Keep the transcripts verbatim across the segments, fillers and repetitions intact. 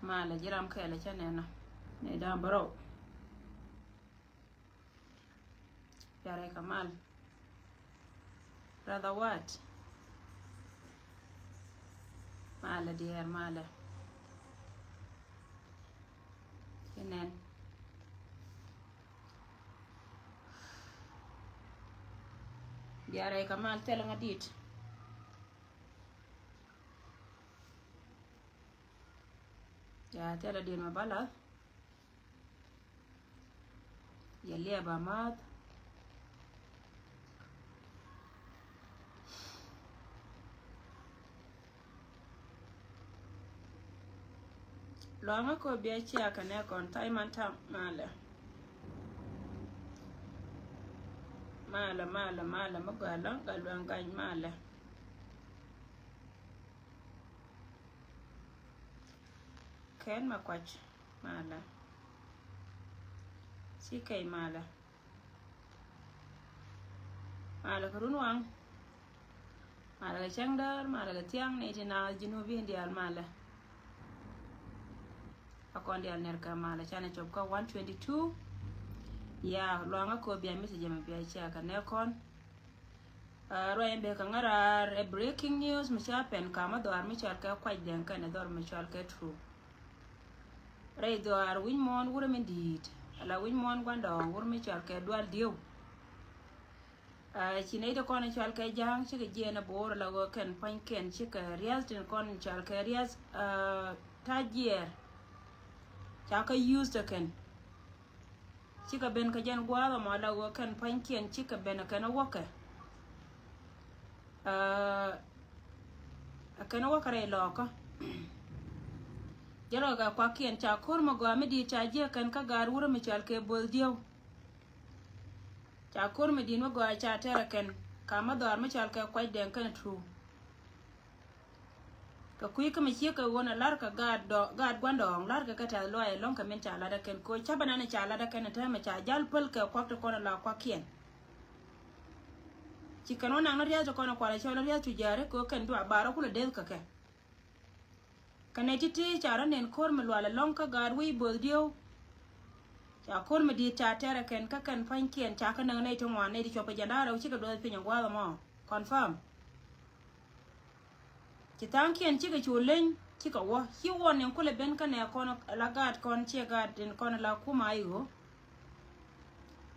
Malɛ ji̱ ram kɛɛl cä nɛn nɔ. Ni da̱a̱n bärɔw. Piarɛ kɛ mal. Brother Wat. Malɛ diɛɛr malɛ. Ci nɛn. Biarɛ kɛ mal thil ŋa dit. Ya thil a dit ma bala. Yɛ liɛp a math. Luaŋä kɔ bia cia kɛ nɛ kɔn tha̱a̱c man ta̱ŋ malɛ. Malɛ, malɛ, malɛ, mi gɔaa luaŋ, gɔaa luaŋ gany malɛ. Kɛn ma kuac malɛ. Ci kɛy malɛ. Malɛ kɛ run waŋ. Malɛ kɛ cäŋ däär, malɛ kɛ thiaŋ ni ti naath ji̱n wä bi diaal malɛ. A kɔn diaal nɛr kɛ malɛ canɛ cop kä one twenty two. Ya luaŋä kɔ bia message mɛ bia cia kɛ nɛ kɔn. Ruac in bek kɛ ŋäraar ɛ breaking news mi ca pɛn kamä dhɔaar mi cɔal kɛ kuac dɛŋ kɛnɛ dhɔr mi cɔal kɛ true. Rɛy dhɔaar wi̱c muɔ̱ɔ̱n wurɛ mi di̱i̱t ala wi̱c muɔ̱ɔ̱n gua̱ndɔɔŋ wurɛ mi cɔal kɛ dual dieu. Ci nɛy ti kɔn cɔal kɛ ja̱a̱ŋ cikɛ jiɛɛn ɛ bo̱o̱r ala ɣöö kɛn pua̱nykiɛn cikɛ ria̱th tin kɔn cɔal kɛ ria̱th ta̱jiɛɛr. Ca kɛ use tɛ kɛn. Cikɛ ben kɛ jɛn gua̱a̱th ɛmɔ la ɣöö kɛn pua̱nykiɛn cikɛ ben kɛn ɛ wäkɛ. Ɛ kɛn ɛ wäkɛ rɛy lɔɔkä. Jɛn rɔ kɛ kuakiɛn ca ko̱r mi gɔaa mi di̱i̱t ca jiäk kɛn kä gaat wurɛ mi cɔal kɛ bo̱o̱th dieu. Ca ko̱r mi di̱i̱t mi gɔaa ca tɛrɛ kɛn kamä dhɔaar mi cɔal kɛ kuac dɛŋ kɛn true. Kɛ kui̱ kä mi ciek kɛ ɣöö nɛ la̱rkɛ gaat gua̱ndɔɔŋ, la̱rkɛ kɛ tɛ̈th lɔaac ɛlɔ̱ŋ kɛ min ca latdä kɛn koc ca̱pɛ nani ca latdä kɛn täämɛ ca jal päl kɛ kuak ti kɔn ala kuakiɛn. Ci kɛn wä naŋ ni ria̱th ti kɔn kualɛ cɔl ni ria̱th tujaari kɛ ɣöö kɛn duaar barä kulɛ deth kɛ kɛ. Kɛ nɛy ti̱ti̱ ca rɔ nɛn ko̱r mi lual ɛlɔ̱ŋ kä gaat wi̱i̱ bo̱o̱th dieu. Ca ko̱r mi di̱i̱t ca tɛrɛ kɛn kä kɛn pua̱nykiɛn ca kɛ näk nɛy ti ŋuan nɛy ti cuɔp kɛ jɛn da̱rɛ wä cikɛ duɔth piny ɛ gua̱a̱th ɛmɔ. Confirm. Ci tha̱a̱ŋkiɛn cikɛ cu leny cikɛ wä ci wä niŋ kulɛ ben kä nɛ kɔn la gaat kɔn ciɛ gaat in kɔn la kumɛ a i̱ ɣöö.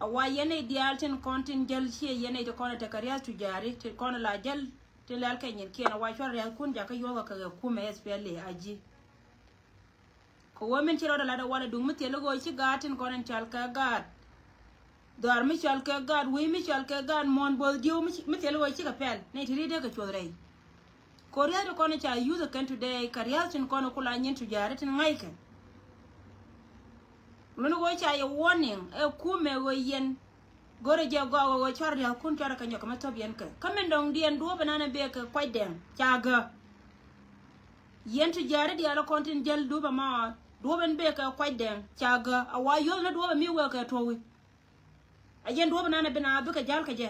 A wa yɛn nɛy diaal tin kɔn tin jäl ciɛ yɛn nɛy ti kɔn tekɛ ria̱th tujaari tin kɔn la jäl tin lɛl kɛ nyinkiɛn a wa cuarɛ ria̱thkun jakä yuɔ̱thkɛ kɛ kɛ kumɛ S P L A I G. Kɛ ɣöö min ci rɔɔdɛ lat ɛ walɛ duŋ mi thil ɣöö ci gaat tin kɔn in cɔal kɛ gaat. Dhɔaar mi cɔal kɛ gaat, wec mi cɔal kɛ gaat, muɔ̱ɔ̱n bo̱o̱th dieu mi ci, mi thil ɣöö cikɛ pɛl nɛy ti ri̱t dee kɛ cuɔth rɛy. Kɛ ɣöö ria̱th ti kɔn in ca use kɛn today kɛ ria̱th tin kɔn in kula nyin tujaari tin ŋa̱ckɛ. Luni ɣöö ca yɛ warning ɛ kumɛ ɣöö yɛn. Go̱rɛ jɛ gɔaa ɣöö cuarɛ ria̱thkun cuarɛ kɛ nyɔk kɛ mi thop yɛn kɛ kä min dɔ̱ŋdiɛn duɔ̱ɔ̱p ɛnan ɛ bek kɛ kuac dɛŋ ca gä. Yɛn tujaari diaal kɔn tin jäl duɔ̱ɔ̱p ɛmɔ duɔ̱ɔ̱p ɛn bek kɛ kuac dɛŋ ca gä a wa yuɔ̱th ni duɔ̱ɔ̱p ɛ mi wek kɛ tuɔ̱wi. A yɛn duɔ̱ɔ̱p ɛnan ɛ bi na bikɛ ja̱l kɛ jɛ.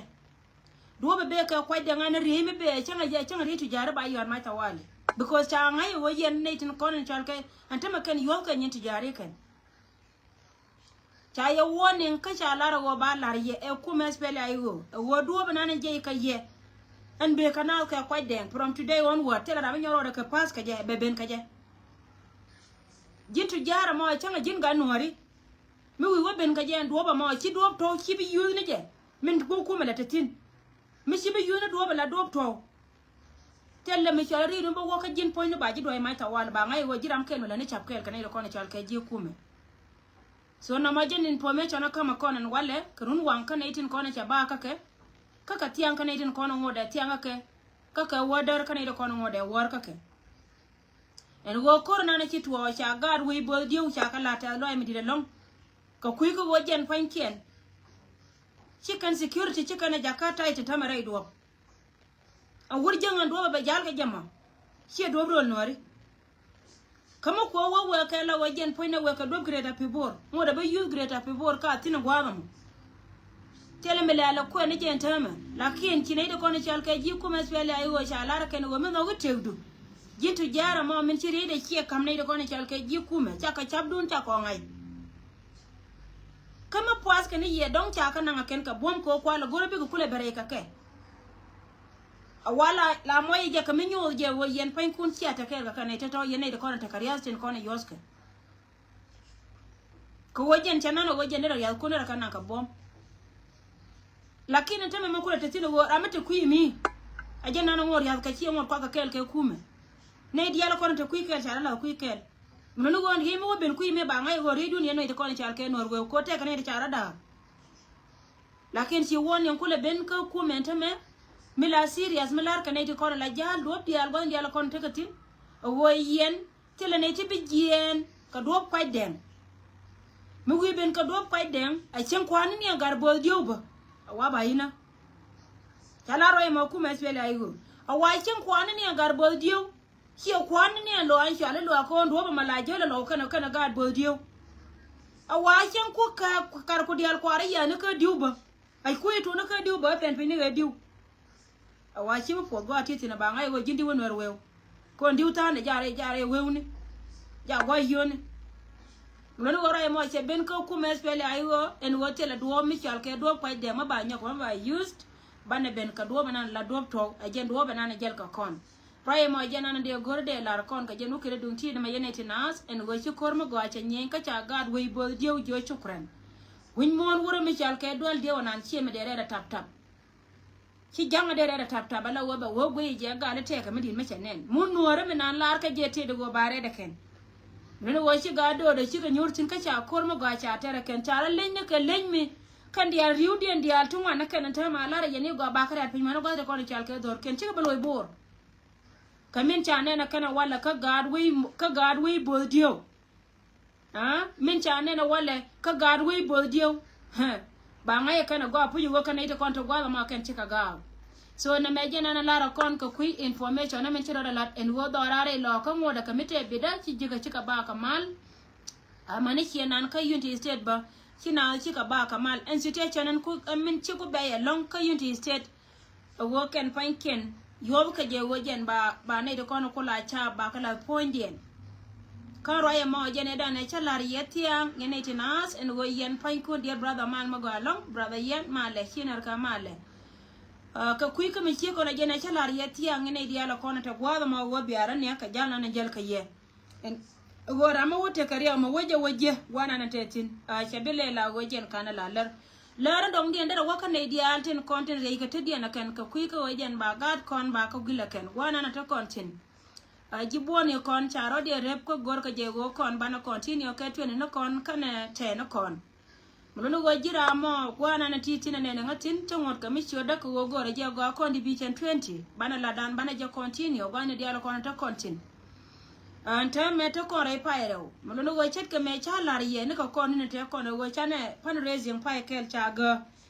Duɔ̱ɔ̱p ɛ bek kɛ kuac dɛŋ ɛn riey mi bek cäŋ a jɛ cäŋ a riey tujaari ba yɔ̱a̱t mac tawali. Because ca ŋa̱c ɛ ɣöö yɛn nɛy tin kɔn in cɔal kɛ ɛn tämɛ kɛn yuɔ̱th kɛ nyin tujaari kɛn. Ca yɛ warning kä ca lar ɛ ɣöö ba lar yɛ ɛ kumɛ S P L A I G ɛ ɣöö duɔ̱ɔ̱p ɛnan in jiɛc kä yɛ. Ɛn bek kɛ naath kɛ kuac dɛŋ from today onward thilɛ ram mi nyɔk rɔɔdɛ kɛ pa̱th kɛ jɛ bɛ ben kɛ jɛ. Ji̱n tujaar ɛmɔ cäŋ ɛ ji̱n gat nuɔ̱ɔ̱ri. Mi wi̱i̱ wä ben kɛ jɛ ɛn duɔ̱ɔ̱p ɛmɔ ci duɔ̱ɔ̱p tɔ̱w ci bi yuuth ni jɛ. Min ti ku kumɛ lɛ te thi̱n. Mi ci bi yuuth ni duɔ̱ɔ̱p ɛ la duɔ̱ɔ̱p tɔ̱w. Thilɛ mi cɔl ri̱i̱t mi bä wä kä ji̱n puɔ̱nyni ba ji̱ duɔ̱ɔ̱c mac tawal ba ŋa̱c ɣöö ji̱ ram kɛl mi lɛ ni ca̱p kɛɛl kɛ nɛy ti kɔn cɔal kɛ ji̱ kumɛ. So nɔmɔ jɛn information ɛ ka̱mɛ kɔn ɛn walɛ kɛ run waŋ kä nɛy tin kɔn cɛ ba kä kɛ. Kä kɛ thiaŋ kä nɛy tin kɔn ŋot ɛ thiaŋ kä kɛ. Kä kɛ wäär däär kä nɛy tin kɔn ŋot ɛ wäär kä kɛ. Ɛn ɣöö ko̱r nan ci tuɔɔk ca gaat wec bo̱o̱th dieu ca kɛ la̱t tɛth lɔaac mi di̱t ɛlɔ̱ŋ. Kɛ kui̱ kä ɣöö jɛn pua̱nykiɛn. Ci kɛn security ci kɛn ɛ jakä ta̱y ti tämɛ rɛy duɔ̱ɔ̱p. A wur jäŋ ɛn duɔ̱ɔ̱p ɛ bɛ ja̱l kɛ jɛ mɔ. Ciɛ duɔ̱ɔ̱p rööl nuääri. Kä mi kuɔ wä wëë kɛ la wä jɛn puɔ̱nynɛ wëë kɛ duɔ̱ɔ̱p Greater Pibor. Ŋot ɛ bä yuth Greater Pibor ka thi̱n ɛ gua̱a̱th ɛmɔ. Thilɛ mi lɛ̈ɛ̈l ɛ kuɛn ni jɛn täämɛ. Lakin ci nɛy ti kɔn i̱ cɔal kɛ ji̱ kumɛ S P L A I G ɣöö ca lar ɛ kɛn ɣöö mi nhɔk i̱ tëkdu. Ji̱n tu ja̱a̱r ɛmɔ min ci ri̱i̱dɛ ciɛ ka̱m nɛy ti kɔn i̱ cɔal kɛ ji̱ kumɛ, cakɛ ca̱pdun cakɔ ŋa̱c. Kä mi puath kɛn i̱ yɛ dɔ̱ŋ ca kä naŋ ɛ kɛn kɛ buɔ̱m kɛ ɣöö kual ɛ go̱r ɛ bikɛ kulɛ bɛ rɛy kɛ kɛ. A wala la muɔc jɛ kɛ mi nyoth jɛ ɣöö yɛn pua̱nykun cia tekɛ kɛ kɛ nɛy tɔ̱tɔ̱ yɛn nɛy ti kɔn tekɛ riath tin kɔn ɛ yuɔthkɛ. Kɛ ɣöö jɛn cɛ nan ɛ ɣöö jɛn derɛ riath kun derɛ kɛ naŋ kɛ buɔ̱m. Lakin ɛn tämɛ mi kulɛ te thi̱n ɛ ɣöö ram mi te kui̱ mi. A jɛn nan ɛ ŋot riath kɛ ci ɛ ŋot kuath kɛ kɛɛl kɛ kumɛ. Nɛy diaal kɔn te kui̱ kɛɛl ca rɔ lath kui̱ kɛɛl. Mi nuni ɣöö riey mi wä ben kui̱ mi ba ŋa̱c ɣöö riey dun yɛn nɛy ti kɔn cal kɛ nuɔr wëë ko̱ tɛkɛ nɛy ti ca rɔ da̱a̱r. Lakin ci wuɔ̱n yɛn kulɛ ben kä kumɛ ɛn tämɛ. Mi la serious mi lar kɛ nɛy ti kɔn la ja̱a̱l duɔ̱p diaal gua̱n diaal kɔn tekɛ thi̱n. A ɣöö yɛn thilɛ nɛy ti bi jiɛɛn kɛ duɔ̱p kuac dɛŋ. Mi wi̱i̱ ben kɛ duɔ̱p kuac dɛŋ a cieŋ kua̱a̱ni ni a gar bo̱o̱th dieu bä. A wa ba yinä. Ca la rɔy mɔ kumɛ S P L A I I ɣöö a wa cieŋ kua̱a̱ni ni a gar bo̱o̱th dieu. Ciɛ kua̱a̱ni ni a lɔ an cual i̱ luaak ko̱o̱n duɔ̱p ɛmɔ la jiöl ɛlɔw kɛnɛ kɛnɛ gaat bo̱o̱th dieu. A wa cieŋ ku kɛ kar ku diaal kuaar i̱ yɛn ikä diu bä. A kui̱ tuun ikä diu bä pɛn piny ni ɣɛ diu. A wa ci mi puɔth gua̱a̱th ti thi̱n a ba ŋa̱c ɣöö ji̱n diu inuɛr wëëu. Kɔn diu tha̱a̱n ɛ jaarɛ jaarɛ wëëuni. Ja gua̱c yio̱ni. Luɔ̱ni ɣöö ruac ɛmɔ cɛ ben kä kumɛ S P L A I I ɣöö ɛn ɣöö thilɛ duɔ̱ɔ̱p mi cɔal kɛ duɔ̱ɔ̱p kuacdɛ mi ba nyɔk mi ba used. Banɛ ben kɛ duɔ̱ɔ̱p ɛnan la duɔ̱ɔ̱p tuɔ̱k ɛ jɛn duɔ̱ɔ̱p ɛnan ɛ jɛl kɛ kɔn. Ruac ɛmɔ jɛn ɛnan dee go̱r dee lar kɔn kɛ jɛn wä kɛn duŋ ti̱i̱t ɛmɛ yɛn ɛ ti naath ɛn ɣöö ci ko̱r mi gɔaa cɛ nyieny kä ca gaat wec bo̱o̱th dieu jiö cukran. Wi̱ny muɔ̱ɔ̱n wurɛ mi cɔal kɛ dual dieu ɛnan ciɛ mi dee rɛɛt ɛ tap tap. Ci ja̱ŋ a dee rɛɛt a tap tap ala wä bɛ wä guiy jɛ gal i̱ tɛɛkɛ mi di̱t mi cɛ nɛn. Mun nuɔ̱ɔ̱ri mi nan lar kä jɛ tëëd i̱ ɣöö ba rɛɛt ɛ kɛn. Rin i̱ ɣöö ci gaa do̱o̱dɛ cikɛ nyuur thi̱n kä ca ko̱r mi gɔaa ca tɛr ɛ kɛn ca rɔ leny ni kɛ leny mi. Kɛn diaal ri̱wdiɛn diaal ti ŋuan ni kɛn in täämɛ a lar ɛ yɛn i̱ gɔaa bakä rɛɛt piny mɛn i̱ gua̱th ti kɔn i̱ cal kɛ dho̱r kɛn cikɛ bɛ loc bo̱o̱r. Kɛ min ca nɛn ɛ kɛn ɛ walɛ kä gaat wec kä gaat wec bo̱o̱th dieu. Aa, min ca nɛn ɛ walɛ kä gaat wec bo̱o̱th dieu. Hɛ. Ba ŋa̱c ɛ kɛn ɛ gɔaa puc ɛ ɣöö kɛn ɛ i̱ ti kɔn ti gua̱a̱th ɛmɔ kɛn cikɛ gaak. So nɛmɛ jɛn ɛn ɛ lar ɛ kɔn kɛ kui̱ information ɛ min ci rɔɔdɛ la̱t ɛn ɣöö dhɔraarɛ ilɔɔk kä ŋuɔ̱tdɛ kɛ mi tëë bitdä ci ji̱kä cikɛ baak kɛ mal. Amäni ciɛ nan kä Unity State bä ci naath cikɛ baak kɛ mal ɛn situation ɛn ku ɛn min ci ku bɛy ɛlɔ̱ŋ kä Unity State. Ɛ ɣöö kɛn pua̱nykiɛn yuɔ̱p kɛ jɛ ɣöö jɛn ba ba nɛy ti kɔn ku la caap ba kä la puɔ̱nydiɛn. Kä ruac ɛmɔ jɛn ɛ danɛ cä la̱r yɛ thia̱a̱ŋ ŋɛ nɛy ti naath ɛn ɣöö yɛn pua̱nykun diɛt brother man mi gɔaa ɛlɔ̱ŋ brother yɛn malɛ ci nɛr kɛ malɛ. Ɛ, kɛ kui̱ kä mi ciek kɔn ɛ jɛn ɛ cä la̱r yɛ thia̱a̱ŋ ŋɛ nɛy diaal ɛ kɔn ɛ te gua̱a̱th ɛmɔ ɣöö biaarä niɛ kɛ jal nan ɛ jäl kɛ yɛ. Ɛn ɣöö ram mi wä tekɛ riɛw mi wä jɛ wä jiɛ gua̱a̱r nan ɛ te thi̱n. Ɛ, cɛ bi lɛl a ɣöö jɛn ka̱n ɛ la lär. Lär in dɔ̱ŋdiɛn derɛ wä kä nɛy diaal tin kɔn tin riɛc kɛ tetdiɛn ɛ kɛn kɛ kui̱ kä ɣöö jɛn ba gaat kɔn ba kä gui̱l ɛ kɛn gua̱a̱r nan ɛ te kɔn thi̱n. Ɛ, ji̱ buɔ̱ɔ̱ni kɔn ca rɔ̱diɛn rep kä go̱r kɛ jɛ ɣöö kɔn banɛ continue kɛ tueni ni kɔn kɛnɛ tɛɛni kɔn. Mi luni ɣöö ji̱ ram mɔ gua̱a̱r nan ɛ ti thi̱n ɛ nɛn ɛ ŋä thi̱n ti ŋuɔ̱t kɛ mi ciötdä kɛ ɣöö go̱rɛ jɛ gɔaa kɔn division twenty banɛ latdan banɛ jɛ continue gua̱a̱r ni diaal kɔn te kɔn thi̱n. Ɛn te mɛ te kɔn rɛy pay rɛw mi luni ɣöö ce̱tkɛ mɛ ca la̱r yɛ ni kɛ kɔn ni te kɔn ɛ ɣöö canɛ fundraising pay kɛl ca gä.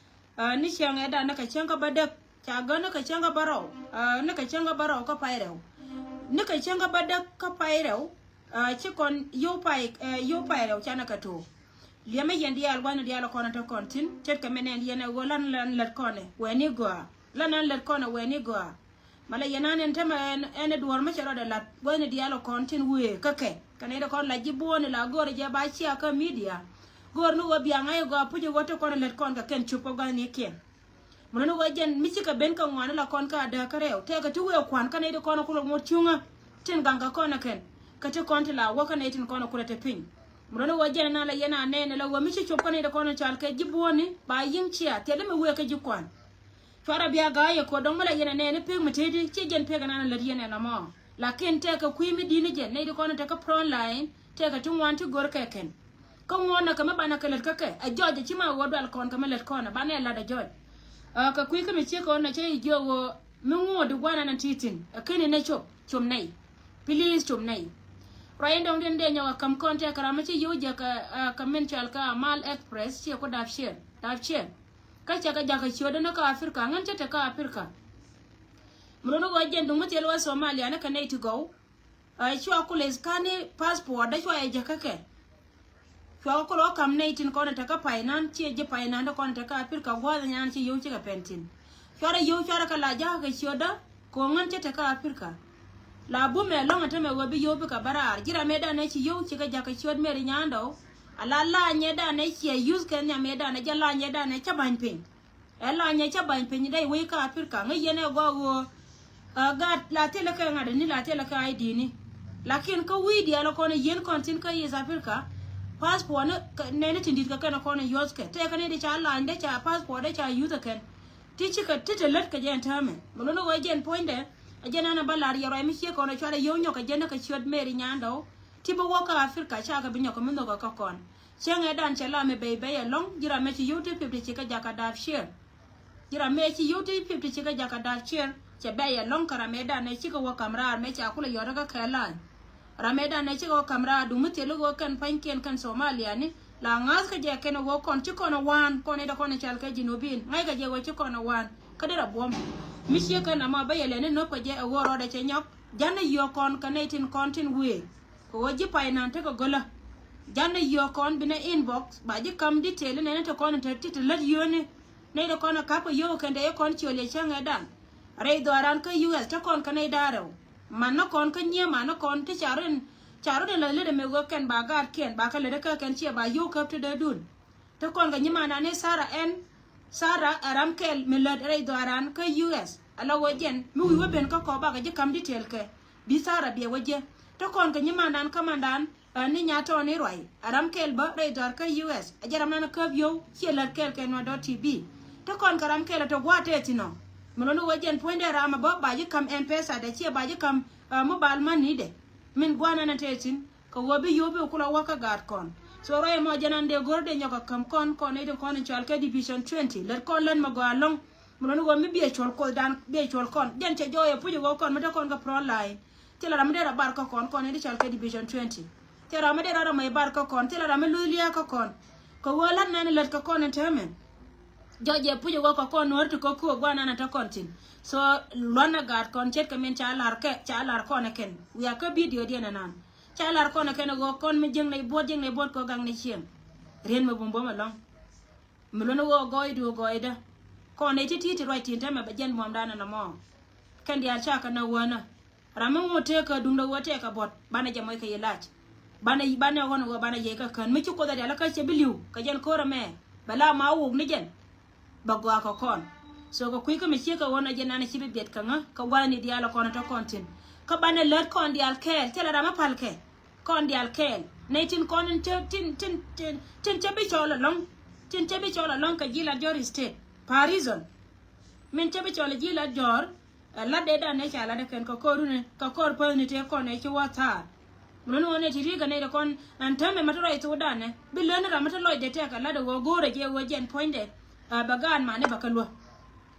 Ɛ, ni cäŋ ɛ dan ni kɛ cäŋ kä bädäk ca gä ni kɛ cäŋ kä bärɔw. Ɛ, ni kɛ cäŋ kä bärɔw kä pay rɛw. Ni kɛ cäŋ kä bädäk kä pay rɛw. Ɛ, ci kɔn yio̱w pay, ɛ, yio̱w pay rɛw canɛ kɛ to̱o̱k. Liɛmɛ yɛn diaal gua̱thni diaal kɔn te kɔn thi̱n ce̱tkɛ mɛ nɛn yɛn ɛ ɣöö lan lan lät kɔn ɛ wɛni gɔaa. Lan lan lät kɔn ɛ wɛni gɔaa. Malɛ yɛn an ɛn tämɛ ɛn, ɛn ɛ duɔ̱ɔ̱r mi cɛ rɔɔdɛ la̱t gua̱thni diaal kɔn tin wëë kä kɛ. Kɛ nɛy ti kɔn la ji̱ buɔ̱ɔ̱ni la go̱o̱rɛ jɛ ba cia kä media. Go̱o̱r ni ɣöö bia ŋa̱c ɛ gɔaa puc ɛ ɣöö te kɔn ɛ lät kɔn kɛ kɛn cup kä gua̱thnikiɛn. Mi luni ɣöö jɛn mi cikɛ ben kɛ ŋuani la kɔn kä a dääk kä rɛw tɛkɛ ti wëë kua̱n kä nɛy ti kɔn kulɛ ŋot cuŋä. Tin gaŋ kɛ kɔn ɛ kɛn kä ti kɔn ti la wä kä nɛy tin kɔn kulɛ te piny. Mi luni ɣöö jɛn ɛn a la yɛn a nɛɛni la ɣöö mi ci cup kä nɛy ti kɔn cal kɛ ji̱ buɔ̱ɔ̱ni ba yi̱ŋ cia thiɛl mi wëë kä ji̱ kua̱n. Cuarɛ bia ga̱a̱c yɛ kuɔt dɔ̱ŋ mi la yɛn ɛ nɛɛni pek mi teti ci jɛn pek ɛn an lät yɛn ɛn ɛmɔ. Lakin tɛkɛ kui̱ mi di̱t ni jɛn nɛy ti kɔn tekɛ front line tɛkɛ ti ŋuan ti go̱r kɛ kɛn. Kä ŋuɔ̱n nɛ kɛ mi banɛ kɛ lät kä kɛ ɛ jɔc ɛ ci ma ɣöö dual kɔn kɛ mi lät kɔn ɛ banɛ lat ɛ jɔc. Ɛ, kɛ kui̱ kä mi ciek kɔn nɛ cä yi jiök ɣöö mi ŋuɔ̱t di gua̱n an ti thi̱n ɛ keni nɛ cop com nɛy. Please com nɛy. Ruac in dɔ̱ŋ diɛn dee nyɔk ɛ käm kɔn tɛkɛ ram mi ci yio̱w jɛ kɛ, ɛ, kɛ min cɔal kɛ Amal Express ciɛ ku dap ciɛn dap ciɛn. Kä cɛ kɛ jakä ciötdä ni kä Africa ŋän cä te kä Africa. Mi luni ɣöö jɛn duŋ mi thil wä Somalia ni kɛ nɛy ti gɔw. Ɛ, cua kulɛ iskani passport dä cua yɛ jäkä kɛ. Cua kɛ kulɛ wä kam nɛy tin kɔn ɛ te kä pay nan ciɛ ji̱ pay nan ti kɔn ɛ te kä Africa gua̱a̱th nyan ci yio̱w cikɛ pɛn thi̱n. Cuarɛ yio̱w cuarɛ kɛ la jakä kɛ ciötdä kɛ ɣöö ŋän cä te kä Africa. La bumɛ lɔŋ a tämɛ ɣöö bi yio̱w bikɛ bä raar. Ji̱ ram mëë danɛ ci yio̱w cikɛ jakä ciöt Mary Nyandɔw. A la la̱a̱ nyɛ danɛ ciɛ yuth kɛ nhiam mëë danɛ jɛ la̱a̱ nyɛ danɛ cä ba̱ny piny. Ɛ la̱a̱ nyɛ cä ba̱ny piny dee wec kä Africa ŋäc yɛn ɛ gɔaa ɣöö, ɛ, gaat la thilɛ kɛ ŋa̱t ni la thilɛ kɛ I D ni. Lakin kä wi̱i̱ diaal kɔn yien kɔn thi̱n kä East Africa. Passport ni nɛni tin di̱t kɛ kɛn kɔn yuɔth kɛ tëëkɛ ni di ca la̱a̱ny dee ca passport dee ca yuth ɛ kɛn. Ti cikɛ ti te lät kɛ jɛ ɛn täämɛ. Mi luni ɣöö jɛn puɔ̱nydɛ. Ɛ jɛn ɛn ɛ bä lar yɛ ruac mi ciek kɔn ɛ cuarɛ yio̱w nyɔk kɛ jɛn ɛ kɛ ciöt Mary Nyandɔw. Ti bi wä kä Africa cakɛ bi nyɔk kɛ mi nhök ɛ kä kɔn. Cäŋɛ dan cɛ la mi bɛy bɛy ɛlɔ̱ŋ ji̱ ram mɛ ci yio̱w ti fifty ci kɛ jakä Darfur. Ji̱ ram mɛ ci yio̱w ti fifty ci kɛ jakä Darfur cɛ bɛy ɛlɔ̱ŋ kä ram mɛ dan ɛ cikɛ wä ka̱m raar mɛ ca kulɛ yɔt kä kɛ la̱a̱ny. Ram mɛ dan ɛ cikɛ wä ka̱m raar duŋ mi thil i̱ ɣöö kɛn pa̱nykiɛn kɛn Somalia ni la ŋa̱th kä jɛ kɛn ɛ ɣöö kɔn ci kɔn ɛ waan kɔn ɛ dee kɔn ɛ cal kɛ Jinubin ŋa̱ckɛ jɛ ɣöö ci kɔn ɛ waan kä derɛ buɔ̱m. Mi ciek kɛn amɔ bä yɛ lɛni nöp kɛ jɛ ɛ ɣöö rɔɔdɛ cɛ nyɔk ja̱n ɛ yio̱o̱k kɔn kɛ nɛy tin kɔn tin wëë. Kɛ ɣöö ji̱ pay nan tekɛ gölä. Ja̱n ni yio̱o̱k kɔn binɛ inbox ba ji̱ ka̱m detail nɛni te kɔn te ti te lät yio̱o̱ni. Nɛy te kɔn ɛ ka̱p kɛ yio̱o̱k kɛn te i̱ kɔn ciöl yɛ cäŋɛ dan. Rɛy dhɔaaran kä U S te kɔn kɛ nɛy da̱a̱ rɛw. Man ni kɔn kä nyiee man ni kɔn ti ca run ca run in lath lät ɛmɛ ɣöö kɛn ba gaatkiɛn ba kɛ lät kä kɛn ciɛ ba yio̱o̱k käp ti dee dun. Te kɔn kɛ nyimandan ni Sarah ɛn Sarah ɛ ram kɛl mi lät rɛy dhɔaaran kä U S. Ala wä jɛn mi wi̱i̱ wä ben kä kɔ bakɛ ji̱ ka̱m detail kɛ bi Sarah biɛ wä jɛ. Te kɔn kɛ nyimandan kä mandan ɛ ni nya tɔɔni ruac ɛ ram kɛl bä rɛy dhɔaar kä U S. Ɛ jɛ ram nan käp yio̱w ciɛ lät kɛl kɛ nuɔ̱t dɔ̱t T V. Te kɔn kɛ ram kɛl ɛ te gua̱a̱t tɛth inɔ. Mi luni wä jɛn puɔ̱nydɛ ram ɛ bä ba ji̱ ka̱m M-Pesa dɛ ciɛ ba ji̱ ka̱m ɛ mobile money dɛ. Min gua̱a̱t nan ɛ tɛth in. Kɛ ɣöö bi yio̱w bi kulɛ wä kä gaat kɔn. So ruac ɛmɔ jɛn an dee go̱r dee nyɔk ɛ käm kɔn kɔn i̱ ti kɔn in cɔal kɛ division twenty lät kɔn lät mɛ gɔaa ɛlɔ̱ŋ. Mi lɔni ɣöö mi biɛ cuɔl kuothdan biɛ cuɔl kɔn jɛn cɛ jɔɔyɛ puc ɛ ɣöö kɔn mi te kɔn kä front line. Thilɛ ram mi dee rɔ bar kä kɔn kɔn i̱ ti cɔal kɛ division twenty. Thilɛ ram mi dee rɔ rɔ mɛ bar kä kɔn thilɛ ram mi luth lia̱a̱ kä kɔn. Kɛ ɣöö la̱t nɛn lät kä kɔn in täämɛ. Jɔɔyɛ puc ɛ ɣöö kɛ kɔn nuɔ̱ɔ̱r ti kä köök gua̱a̱r nɛn ɛ te kɔn thi̱n. So luanɛ gaat kɔn ce̱tkɛ min ca lar kɛ ca lar kɔn ɛ kɛn wiaa kä video diɛn ɛnan. Ca lar kɔn ɛ kɛn ɛ ɣöö kɔn mi jiäkni buɔ̱t jiäkni buɔ̱t kɛ gaŋni cieŋ. Rien mi bum bum ɛlɔ̱ŋ. Mi luɔ̱n ɛ ɣöö gɔɔydu gɔɔydä. Kɔn nɛy ti̱ti̱ ti ruac tin täämɛ bɛ jɛn buɔ̱mdan ɛn ɛmɔ. Kɛn diaal ca kɛ nä wänä. Ram mi ŋot tëëkä duundä ɣöö tëëkä buɔ̱t banɛ jɛ mɔc kɛ yi lac. Banɛ banɛ ɣɔn ɣöö banɛ yey kä kän mi ci Kuoth ɛ diaal kä cɛ bi li̱w kɛ jɛn ko̱r ɛmɛ. Bɛ la ma wok ni jɛn. Bɛ gɔaa kɛ kɔn. So kɛ kui̱ kä mi ciek kɛ ɣöö nɔ jɛ nanɛ ci bi biɛt kɛ ŋä kɛ gua̱thni diaal ɛ kɔn ɛ te kɔn thi̱n. Kä banɛ lät kɔn diaal kɛɛl thilɛ ram mi pal kɛ kɔn diaal kɛɛl nɛy tin kɔn in te tin tin tin tin cɛ bi cɔɔl ɛlɔ̱ŋ. Tin cɛ bi cɔɔl ɛlɔ̱ŋ kɛ ji̱ la jɔr state. Par reason min cɛ bi cɔɔl ji̱ la jɔr. Ɛ lat dee dan nɛ ca lat ɛ kɛn kɛ kɔr runi kɛ kɔr päthni tëë kɔn ɛ ci wä thaar. Mun wä nɛ ti ri kɛ nɛ ti kɔn ɛn täämɛ mɛ ti rɔy thok dan nɛ bi lön ram mɛ ti lɔcdɛ tɛk kɛ lat ɛ ɣöö go̱o̱rɛ jɛ ɣöö jɛn puɔ̱nydɛ. Ɛ bɛ gaan mani bɛ kɛ luä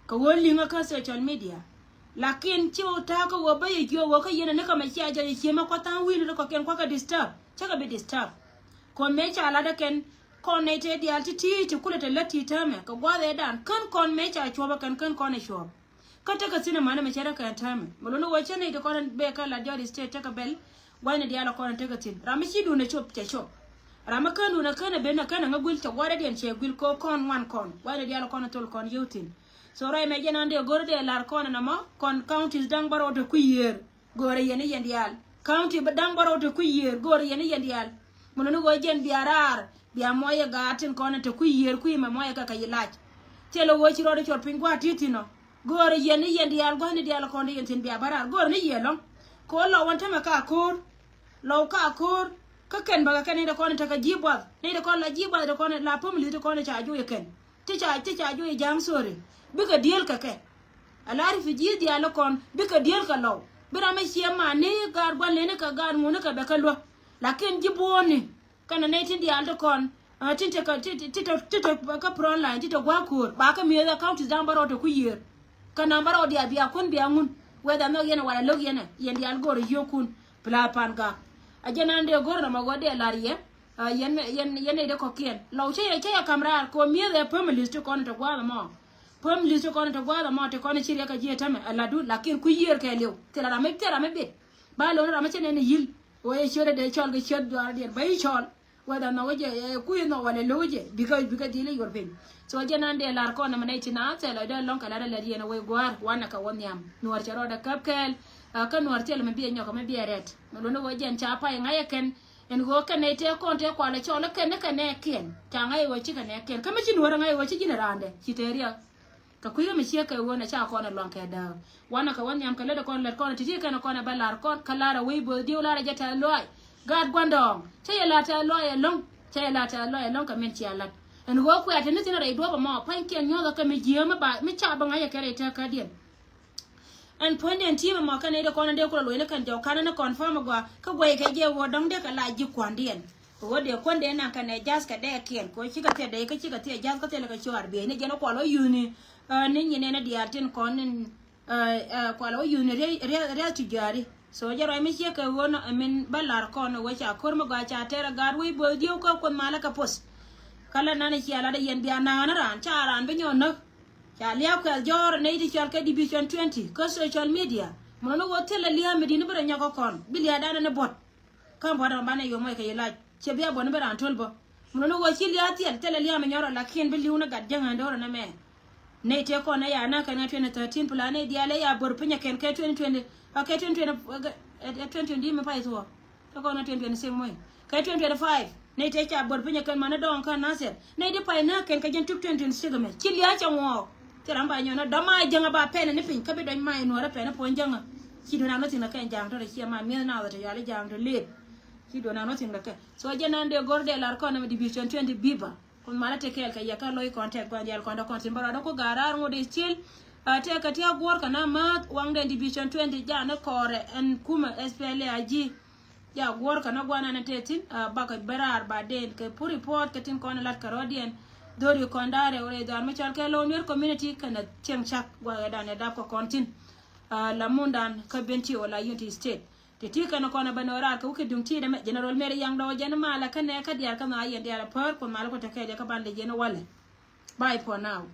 kɛ ɣöö li̱ŋä kä social media. Lakin ci wä ta̱a̱ kä ɣöö bä yɛ jiök ɣöö kä yɛn ɛ ni kä mɛ cia jɔc ɛ ciemä kua̱ tha̱a̱ŋ wi̱i̱ni ti kɔ̱kiɛn kua̱ kɛ disturb cä kɛ bi disturb. Kɔn mëë ca lat ɛ kɛn kɔn nɛy tëë diaal ti ti̱i̱ ti kulɛ te lät ti täämɛ kɛ gua̱a̱th ɛ dan kän kɔn mëë ca cuɔ̱p ɛ kɛn kän kɔn ɛ cuɔ̱p. Kä tekɛ thi̱n ɛmani mɛ cɛ rɛ kɛn täämɛ mɛ luni wä cä nɛy ti kɔn bee kä la jɔt state tekɛ bɛl. Gua̱cni diaal ɛ kɔn tekɛ thi̱n ram mi ci duundɛ cop cɛ cop. Ram mi kän duundɛ kän ɛ ben ɛ kän ɛ ŋä guil cɛ gua̱dädiɛn cɛ guil kɛ kɔn ŋuan kɔn gua̱cni diaal ɛ kɔn thol kɔn yio̱w thi̱n. So ruac mɛ jɛn an dee go̱r dee lar kɔn ɛn ɛmɔ kɔn counties da̱ŋ bärɔw te kui̱ yiëër. Go̱o̱rɛ yɛn i̱ yɛn diaal county bä da̱ŋ bärɔw te kui̱ yiëër go̱o̱rɛ yɛn i̱ yɛn diaal. Mɛ luni wä jɛn bia raar bia muɔyɛ gaat tin kɔn te kui̱ yiëër kui̱ mɛ muɔyɛ kɛ kɛ yi lac. Thilɛ wä ci rɔɔdɛ cuɔr piny gua̱a̱t ti̱i̱ thi̱n ɔ. Go̱o̱rɛ yɛn ni yɛn diaal gua̱thni diaal kɔn ti yɛn thi̱n bia bä raar go̱o̱rɛ ni yɛ lɔ̱ŋ. Kɛ wä lɔw wan tämɛ ka ko̱o̱r. Lɔw ka ko̱o̱r. Kä kɛn bäkɛ kɛn ni te kɔn tekɛ ji̱ buath ni te kɔn la ji̱ buath te kɔn la pamili te kɔn ca juɔyɛ kɛn. Ti ca ti ca juɔyɛ ja̱a̱ŋ sori. Bikɛ diëël kɛ kɛ. A la refugee diaal kɔn bikɛ diëël kɛ lɔw. Bi ram mi ciɛ man ni gaat gua̱n leni kɛ gaat ŋuni kɛ bɛ kɛ luä. Lakin ji̱ buɔ̱ɔ̱ni. Kɛnɛ nɛy tin diaal ti kɔn tin te kä ti ti ti te kä front line ti te gua̱a̱k ko̱o̱r ba kä mi̱eth ɛ counties da̱ŋ bärɔw te ku yiëër. Kä naŋ bärɔw diaal bia kuän bia ŋun whether nhɔk yɛn ɛ wala lo̱k yɛn ɛ yɛn diaal go̱o̱r ɛ yio̱o̱kun. Pla pan gak a jɛ nan dee go̱o̱r nɔmɔ ɣöö dee la̱r yɛ. Yɛn yɛn yɛn nɛy dee kɔ̱kiɛn lɔw cä yɛ cä yɛ ka̱m raar kɛ ɣöö mi̱eth ɛ families ti kɔn te gua̱a̱th ɛmɔ. Families ti kɔn te gua̱a̱th ɛmɔ ti kɔn ci riɛk kä ji̱ ɛ tämɛ ɛ la̱tdu lakin ku yiëër kɛɛliw thilɛ ram mi thilɛ ram mi bit. Ba lo̱n ram mi cä nɛn ɛ yi̱l ɣöö yɛ ciötdɛ dee cɔl kɛ ciöt juaardiɛn bä i̱ cɔl. Whether nhɔk jɛ ɛ kui̱ nhɔk walɛ lo̱k jɛ bikɛ bikɛ dhil i̱ yuɔr piny. So jɛ nan dee lar kɔn ɛmɛ nɛy ti na thɛl ɛ dee lɔŋ kɛ lat ɛ lɛt yɛn ɛ wec gua̱a̱r wanɛ kɛ wä nhiam nuɔr cɛ rɔɔdɛ käp kɛɛl. Kä nuɔr thil mi biɛ nyɔk mi biɛ rɛt mi luni wä jɛn ca pay ŋa̱c ɛ kɛn. Ɛn ɣöö kɛn nɛy tëë kɔn tëë kualɛ cɔl ɛ kɛn ni kɛn nɛ kiɛn ca ŋa̱c ɛ wä ci kɛn nɛ kiɛn kä mi ci nuɔr ɛ ŋa̱c ɛ wä ci ji̱n ɛ raandɛ ci tëë riɛk. Kɛ kui̱ kä mi ciek kɛ ɣöö nɛ ca kɔn ɛ luaŋ kɛ dääk wanɛ kɛ wä nhiam kɛ lät ɛ kɔn lät kɔn ɛ ti̱ti̱ kɛn ɛ kɔn ɛ bä lar kɔn kä lar ɛ wec bo̱o̱th diw lar ɛ jɛ tɛth luaac. Gaat gua̱ndɔɔŋ cä yɛ lar tɛth luaac ɛlɔ̱ŋ. Cä yɛ lar tɛth luaac ɛlɔ̱ŋ kɛ min cia lat. Ɛn ɣöö kuɛ te ni thi̱n rɛy duɔ̱ɔ̱p ɛmɔ pa̱nykiɛn nyuɔ̱th ɛ kɛ mi jiääm mi ba mi ca bä ŋa̱c ɛ kɛ rɛy tëkädiɛn. Ɛn puɔ̱nydiɛn ti̱i̱m ɛmɔ kɛn nɛy ti kɔn in dee kulɛ luɔ̱c ni kɛn jɔw ka̱n ni confirm ɛ gɔaa kä guɛy kɛ jɛ ɣöö dɔ̱ŋ dee kɛ la ji̱ kua̱ndiɛn. Kɛ ɣöö dee kuändɛ naŋ kɛn ɛ ja̱th kɛ dɛɛkiɛn kɛ ɣöö cikɛ thiɛ dɛy kä cikɛ thiɛ ja̱th kä thilɛ kɛ cuaar bieyni jɛn ɛ kual wä yuthni. Ni nyin ɛn ɛ diaal tin kɔn in kual wä yuthni riath ti ja̱a̱ri. So jɛ ruac mi ciek kɛ ɣöö nɔ ɛmin bä la̱r kɔn ɛ wee ca ko̱r mi gɔaa ca tɛr ɛ gaat wec bo̱o̱th dieu kä kuoth malä kɛ poth. Kä lɛ nan ɛ cia lat ɛ yɛn bia na̱a̱n raan ca raan bi nyɔk näk. Ca lia̱a̱ kuɛth jɔ̱ɔ̱r nɛy ti cɔal kɛ division twenty kä social media. Mun ni ɣöö thilɛ lia̱a̱ mi di̱t ni bi rɔ nyɔk kä kɔn bi lia̱a̱ danɛ ni buɔ̱t. Kä buɔ̱t ɛmɔ banɛ yom mɔc kɛ yi lac ciɛ bia buɔ̱t ni bi raan töl bä. Mun ni ɣöö ci lia̱a̱ thiɛl thilɛ lia̱a̱ mi nyɔrɔ lakin bi li̱w ni gat jäŋ ɛn do̱rɛ ni mɛ. Nɛy tëë kɔn ɛ ya na̱k kɛn kɛ twenty thirteen plan nɛy diaal ɛ ya bör piny ɛ kɛn kɛ twenty twenty ɛ kɛ twenty twenty ɛ twenty twenty mi pay thuɔ̱ɔ̱. Kä kɔn ɛ twenty twenty-six mɔc kɛ twenty twenty-five. Nɛy tëë ca bör piny ɛ kɛn mani dɔɔŋ kä Nasir nɛy di pay na̱k kɛn kɛ jɛn tuk twenty twenty-six ɛmɛ ci lia̱a̱ cɛ ŋuɔɔk. Thil ram ba nyɔn ɛ dɔ̱ma jäŋä ba pɛnɛ ni piny kä bi dɔ̱ny ma inuɔrä pɛnɛ puɔ̱ny jäŋä. Ci duɔ̱n an wä thi̱n ɛ kɛn ja̱a̱ŋ tɔ̱ rɛ ciɛ ma mi̱eth nath ɛ tɛ yuali ja̱a̱ŋ tɔ̱ lëët. Ci duɔ̱n an wä thi̱n ɛ kɛn so jɛn an dee go̱r dee lar kɔn ɛmɛ division twenty biba. Kun malä ti kɛɛl kɛ yɛ kä lo̱c kɔn tɛk gua̱n diaal kɔn dɔ̱ kɔn thi̱n bä rɔɔdä ku ga̱raar ŋot i̱ cil. Tɛk kɛ ti a guɔ̱ɔ̱r kɛ na maath waŋdɛ division twenty ja̱a̱n ni kɔɔrɛ ɛn kumɛ S P L A I G. Ja guɔ̱ɔ̱r kɛ na gua̱n ɛn tɛk thi̱n bakɛ bɛ raar ba den kɛ pur report kɛ tin kɔn lat kɛ rɔɔdiɛn. Dhori kɔn da̱a̱rɛ wä rɛy dhɔaar mi cɔl kɛ lo̱w nuer community kɛnɛ cieŋ cak gua̱a̱kɛ dan ɛ dap kɛ kɔn thi̱n. La mundan kä ben ti wä la Unity State. Ti ti kɛn kɔn a ben wä raar kɛ wä kɛ duŋ ti dɛ mɛ General Mary Yaŋ dɔw jɛn malɛ kä nɛ kä diaal kä na yɛn diaal a pär kun malɛ ku tɛ kɛ jɛ kä ban lɛ jɛn walɛ. Bye for now.